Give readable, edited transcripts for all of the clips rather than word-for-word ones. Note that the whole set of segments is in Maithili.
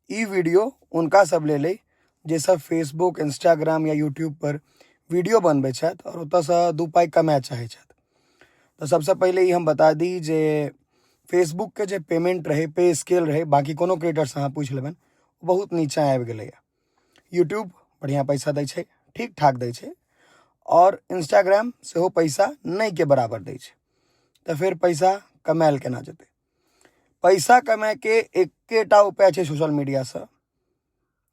ई वीडियो हुनका सब लेल अइ जे सब फेसबुक, इंस्टाग्राम या यूट्यूब पर वीडियो बनबै छथि आओर ओतऽसँ 2 पाइ कमाए चाहै छथि। तऽ सबसँ पहिले ई हम बता दी जे फेसबुकके जे पेमेंट रहै, पे स्केल रहै, बाँकी कोनो क्रिएटरसँ अहाँ पूछि लेबनि, बहुत नीचाँ आबि गेलैए। यूट्यूब बढ़िआँ पैसा दै छै, ठीक ठाक दै छै, आओर इंस्टाग्राम सेहो पैसा नहिके बराबर दै छै। तऽ फेर पैसा कमायल केना जेतै? पैसा कमाइके एकेटा उपाय छै सोशल मीडियासँ,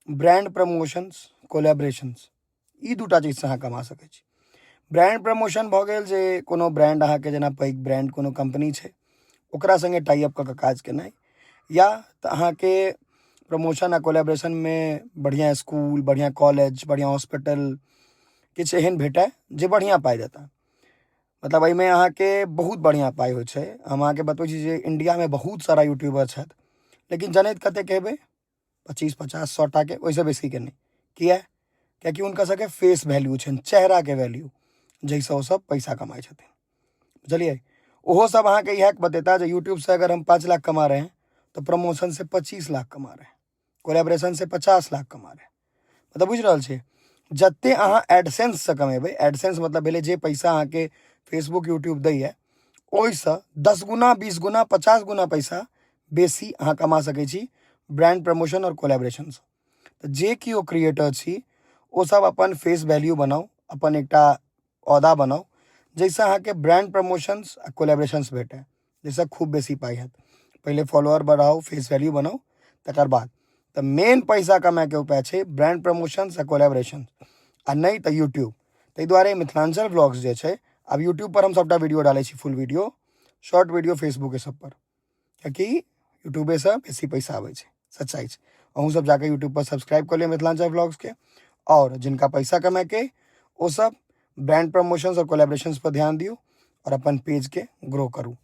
ब्रांड प्रमोशंस, कोलैबोरेशंस, ई दूटा चीजसँ अहाँ कमा सकै छी। ब्रांड प्रमोशन भऽ गेल जे कोनो ब्रांड अहाँके, जेना पैघ ब्रांड कोनो कम्पनी छै, ओकरा सङ्गे टाइ अप कऽ कऽ काज केनाइ, या तऽ अहाँके प्रमोशन आ कोलैबोरेशनमे बढ़िआँ इसकुल, बढ़िआँ कॉलेज, बढ़िआँ हॉस्पिटल, किछु एहन भेटय जे बढ़िआँ पाइ देता। मतलब एहिमे अहाँके बहुत बढ़िआँ पाइ होइ छै। हम अहाँके बतबै छी जे इण्डियामे बहुत सारा यूट्यूबर छथि, लेकिन जनैत कतेक हेबै? 25, 50, 100 टाके, ओहिसँ बेसीके नहि। किया? कियाकि हुनका सबके फेस वैल्यू छनि, चेहराके वैल्यू, जाहिसँ ओसब पैसा कमाइ छथिन, बुझलियै? ओहो सब अहाँके इएह बतेता जे यूट्यूबसँ अगर हम 5 लाख कमा रहे हैं तऽ प्रमोशन से 25 लाख कमा रहे हैं, कोलैबोरेशन से 50 लाख कमा रहे हैं। मतलब बुझि रहल छी, जते अहाँ एडसेंससँ कमेबै, एडसेंस मतलब भेलै जे पैसा अहाँके फेसबुक यूट्यूब दैए, ओहिसँ 10 गुना, 20 गुना, 50 गुना पैसा बेसी अहाँ कमा सकै छी ब्रांड प्रमोशन आओर कोलैबोरेशनसँ। तऽ जे केओ क्रिएटर छी, ओसब अपन फेस वैल्यू बनाउ, अपन एकटा औदा बनाउ, जाहिसँ अहाँके ब्रांड प्रमोशंस आ कोलैबोरेशंस भेटय, जाहिसँ खूब बेसी पाइ हैत। पहिले फॉलोअर बढ़ाउ, फेस वैल्यू बनाउ, तकर बाद तऽ मेन पैसा कमाइके उपाय छै ब्रांड प्रमोशंस आ कोलैबोरेशन, आ नहि तऽ यूट्यूब। ताहि दुआरे मिथिलाञ्चल ब्लॉग्स जे छै, आब यूट्यूब पर हम सबटा वीडियो डालै छी, फुल वीडियो, शॉर्ट वीडियो फेसबुके सब पर, कियाकि यूट्यूबेसँ बेसी पैसा आबै छै, सच्चाइ छै। अहूँ सब जाके यूट्यूब पर सब्सक्राइब कऽ लिअ मिथिलाञ्चल ब्लॉग्सके। आओर जिनका पैसा कमाइके, ओ सब ब्रांड प्रमोशंस आओर कोलैबोरेशंस पर ध्यान दियौ आओर अपन पेजके ग्रो करू।